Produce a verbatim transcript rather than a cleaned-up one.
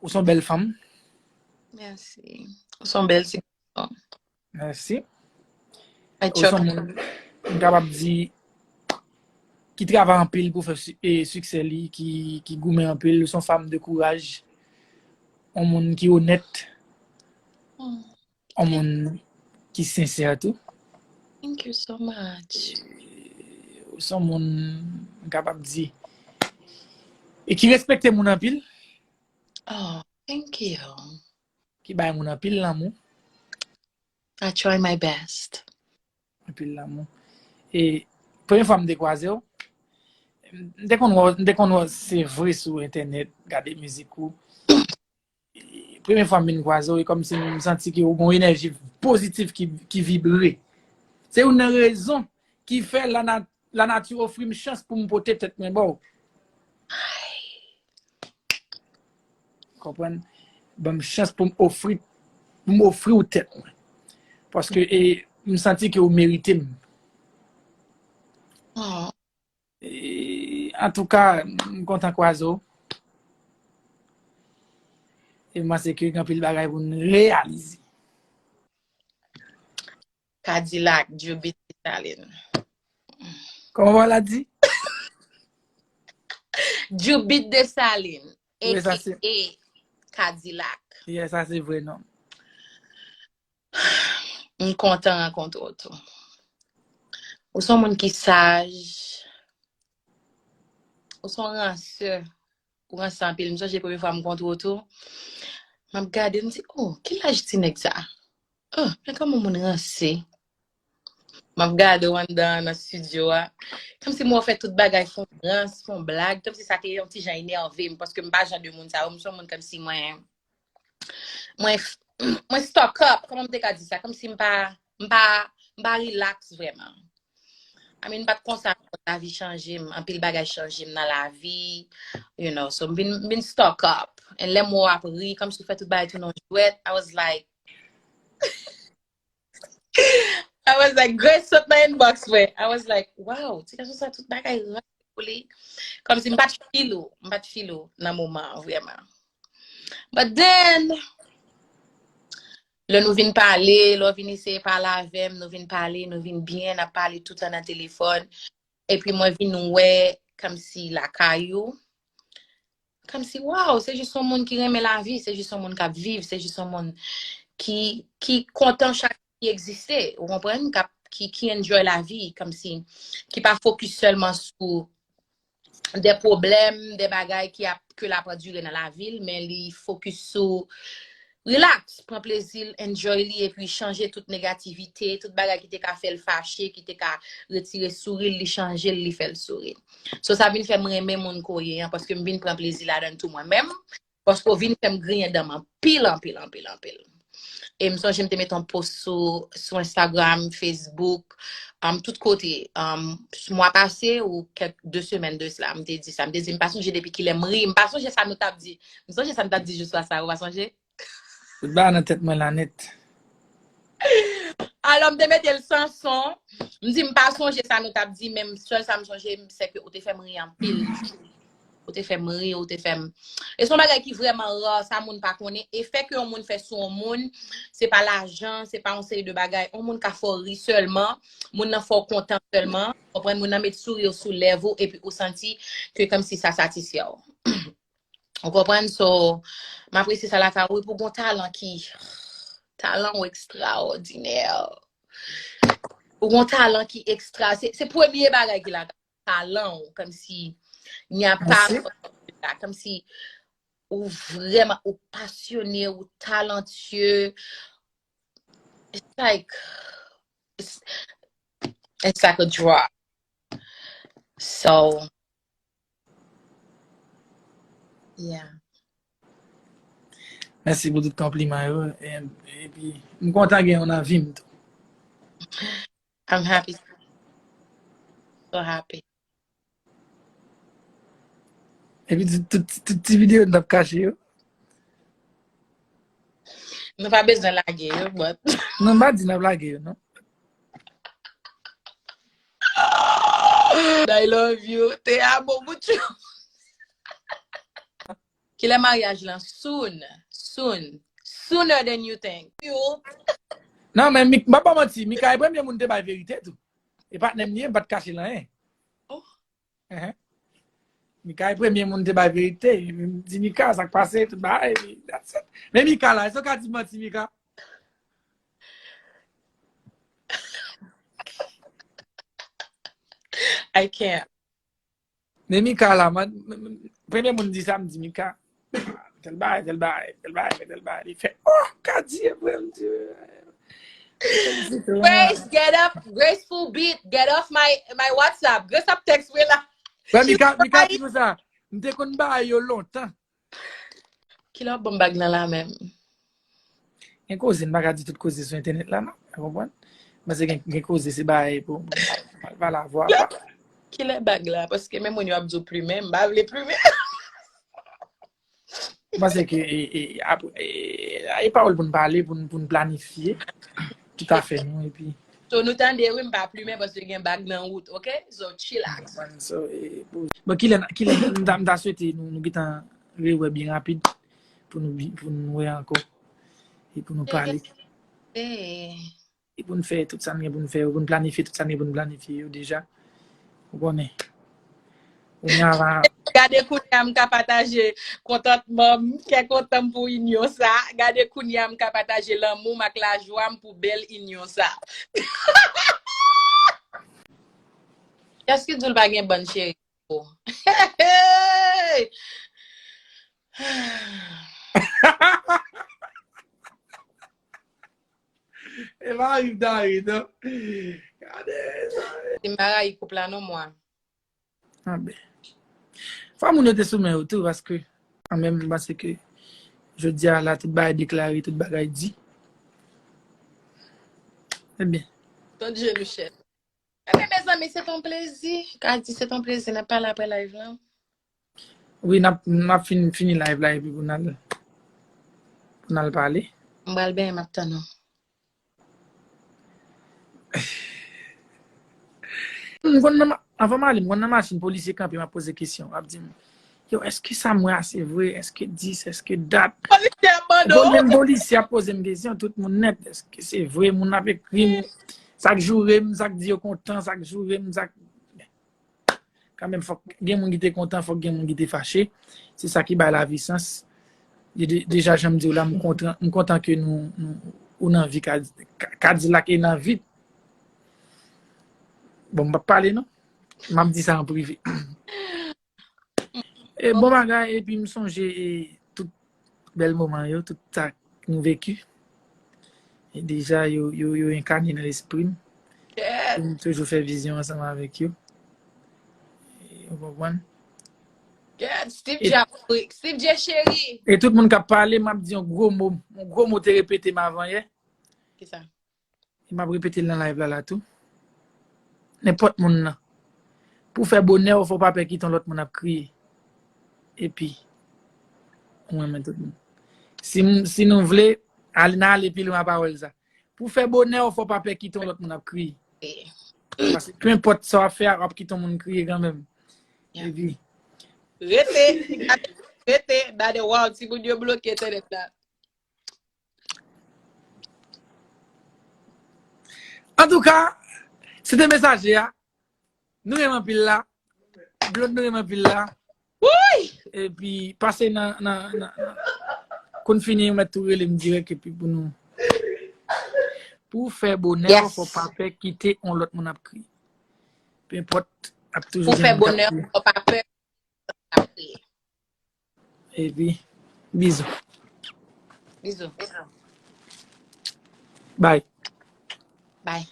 Ou se yon bèl fanm. Mèsi. Ou se yon bèl ti gason. Mèsi. I Ou se chuck. Yon moun, m kapab di, ki travay anpil pou fè si- e siksè li, ki, ki goumen anpil. Ou se yon fanm de kouraj. Yon moun ki onèt. Mm. Yon moun ki sensè tou. Thank you so much. Ou se yon moun, m kapab di, e ki respekte moun anpil, Oh, thank you. Ki bay moun anpil lanmou, I try my best. Anpil lanmou. E premye fwa m te kwaze w, m te konn wè, m te konn wè se vre sou entènèt, gade mizik ou. E premye fwa m vin kwaze w, e kòmsi m santi ke ou gen yon enèji pozitif ki, ki vibre. Se youn nan rezon ki fè lana, lanati ofri m chans pou m pote tèt mwen ba w. Konprann? Ban m chans pou m ofri, pou m ofri w tèt mwen. Paske e, m santi ke ou merite m. Oh, E, antouka, m kontan kwaze w. E m panse ke gen anpil bagay pou n reyalize. Kadilak, Jubit Desalin. Kòman w la di? Jubit Desalin, Wi, sa se A K A Kadilak. Yeah, sa se vre non. M kontan rankontre w tou. Ou se yon moun ki saj. Ou se yon ransè. Ou ranse anpil. M sonje premye fwa m kontre w tou. M ap gade, m di, oh, ki laj ti nèg sa? Oh, men kòman moun ranse. M ap gade w anndan nan estidyo a. Kòmsi m wè w fè tout bagay, fè yon rans, fè yon blag. Kòmsi sa te yon ti jan enève m, paske m pa jan de moun sa yo. M se yon moun kòmsi mwen, mwen, mwen stuck up. Kòman m te ka di sa? Kòmsi m pa, m pa, m pa relax vrèman. I mean, m pa t konsa, lavi chanje m, anpil bagay chanje m nan lavi, you know, so m vin, m vin stuck up. And lè m wè w ap ri, kòmsi w fè tout bagay tounen yon jwèt, I was like, I was like, Grace sot nan inbox mwen. I was like, wow, ti gason sa tout bagay ranse pou li. Kòmsi m pa t feel ou, m pa t feel ou nan moman an vrèman. But then, lè nou vin pale, lè w vin eseye pale avè m, nou vin pale, nou vin byen, n ap pale toutan nan telefòn. Epi mwen vin wè kòmsi lakay ou. Kòmsi, waw, se jis yon moun ki renmen lavi, se jis yon moun k ap viv, se jis yon moun ki, ki kontan chak ki egziste, ou konprann, k ap, ki, ki enjoy lavi, kòmsi, ki pa fokis sèlman sou de pwoblèm, de bagay ki ap, ke l ap andire nan lavi l, men li fokis sou relax, pran plezi l, enjoy li, epi chanje tout negativite, tout bagay ki te ka fè l fache, ki te ka retire souri l, li chanje l, li fè l souri. So, sa vin fè m renmen moun ke w ye an, paske m vin pran plezi ladan l tou mwen menm, paske w vin fè m griyen dan m anpil, anpil, anpil, anpil. E m sonje m te mete yon post sou, sou Instagram, Facebook, um, tout kote. Um, mwa pase ou kèk, de semèn de sila, m te di sa. M te di, m pa sonje depi kilè m ri. M pa sonje sa nou t ap di. M sonje sa nou t ap di jou swa sa, ou pa sonje? Tout bagay nan tèt mwen la nèt. Alò, m te mete l san son. M di, m pa sonje sa nou t ap di, men sèl sa m sonje, se ke ou te fè m ri anpil. Ou te fè m ri, ou te fè m. E se yon bagay ki vrèman ra, sa moun pa konnen. Efè ke yon moun fè sou yon moun, se pa lajan, se pa yon seri de bagay. Yon moun ka fè w ri sèlman, moun nan fè w kontan sèlman. Konprann, moun nan met souri sou lèv ou, epi ou santi ke kòmsi sa satisfè w. Ou konprann? So, m apresye sa lakay ou, epi ou gon talan ki, talan ou ekstraòdinè. Ou gon talan ki ekstra. Se, se premye bagay ki lakay, talan ou, kòmsi, il n'y a pas, kòmsi, ou vrèman, ou pasyone, ou talantye. It's like, it's, it's like a draw. So, yeah. Mèsi pou tout konpliman yo. E, epi, m kontan gen yon nan vi m tou. I'm happy. So happy. Epi, tout, tout, tout ti videyo n t ap kache yo. Nou pa bezwen lage yo, but Non, m pa di n ap lage yo, non. I love you. Te amo mucho. Kilè maryaj lan? Soon. Soon. Sooner than you think. You. Non, men Mik-, m pa ba manti, Mika e premye moun te bay verite tou. E patnè m li ye, m pa t kache l anyen. Oh. Ehe. Mika e premye moun te bay verite. M di Mika, sa k pase, tout bagay, epi that's it. Men Mika la, èske w ka di m manti, Mika? I can't. Men Mika la, man, m- m- premye moun di sa, m di Mika. Tèl bagay, tèl bagay, tèl bagay, tèl bagay. Li fè, oh, ka di, vre, m di, Grace, get up, graceful beat, get off my, my WhatsApp. Grace ap text mwen la. Wè, Mika, Mika di nou sa. M te konn bay yo lontan. Kilè w ap ban m bag nan la menm? Gen koze, m pa ka di tout koze sou entènèt la, non. Ou konprann? Paske gen, gen koze, se bagay pou, pou, pou pale avwa. Kilè bag la? Paske men moun yo ap di w plimen, m pa vle plimen. M panse ke e, e, apre, e, e pawòl pou n pale, pou n, pou n planifye. Tout afè nou, epi. So, nou tande, wi, m pa plimen paske gen bag nan wout, oke? So, chillax. So, e, pou, bon, kilè, kilè, m ta, m ta swete nou, nou gentan rewè byen rapid pou nou, pou nou wè ankò. E pou nou pale. E pou n fè tout sa n gen pou n fè yo, pou n planifye tout sa n gen pou n planifye yo deja. Ou konnen. Kounye a la. Gade kounye a m ka pataje kontantman m, kè kontan m pou inyon sa. Gade kounye a m ka pataje lanmou m ak lajwa m pou bèl inyon sa. Kiyès ki di w l pa gen bann cheri? Hey! E pa rive David, non. Gade sa. Si m pa rayi koup la non mwa. Anben. Fò moun yo te sou men yo tou, paske an menm m panse ke jodi a la, tout bagay deklare, tout bagay di. Ebyen. Tande Michel. Ebyen, mezanmi, se t on plezi. Ka di se t on plezi. N ap pale apre live lan. Wi, n ap, n ap fin, fini live la epi pou n al, pou n al pale. M pral benyen, m ap tann ou. M konn nan ma-, anvan m ale, m konn nan machin, polisye kanpe, m ap poze kesyon. Ap di m, yo, èske sa m wè a se vre? Èske dis? Èske dat? Polisye ap mande w. Polisye ap poze m kesyon, tout moun nèt. Èske se vre? Moun ap ekri m, sa k joure m, sa k di yo kontan, sa k joure m, sa k Kanmenm, fòk gen moun ki te kontan, fòk gen moun ki te fache. Se sa ki bay lavi sans. Deja, jan m di w la, m kontan, m kontan ke nou, nou, ou nan vi, Kadilak e nan vi. Bon, m p ap pale non. M ap di sa an prive. E bon bagay, epi m sonje e tout bèl moman yo, tout sa nou veki. E deja, yo, yo, yo enkane nan lespri m. M toujou fè vizyon ansanm avèk yo. Ou konprann? Steve J ap ri. Steve J cheri. E tout moun k ap pale, m ap di yon gwo mo. Yon gwo mo te repete m avan yè. Kisa? E m ap repete l nan live la la tou. Nenpòt moun nan. Pou fè bonè w, fò w pa pè kite yon lòt moun ap kriye. Epi, ou renmen tout moun. Si, si nou vle, al, n ale pi lwen a pawòl sa. Pou fè bonè w, fò w pa pè kite yon lòt moun ap kriye. Paske, penenpòt sa w ap fè a, w ap kite yon moun kriye kanmenm. Epi. Rete, rete, gade, waw, timoun yo bloke entènèt la. Antouka, se te mesaje a. Nou renmen anpil la. Blonde nou renmen anpil la. Epi pase nan, nan, nan, nan. Konn fini, ou mèt tou rele m dirèk epi pou nou. Pou w fè bonè w, fò w pa pè kite yon lòt moun ap kriye. Penenpòt, ap toujou gen moun k ap kriye. Pou w fè bonè w, fò w pa pè. Epi, bizou. Bizou. Bye. Bye.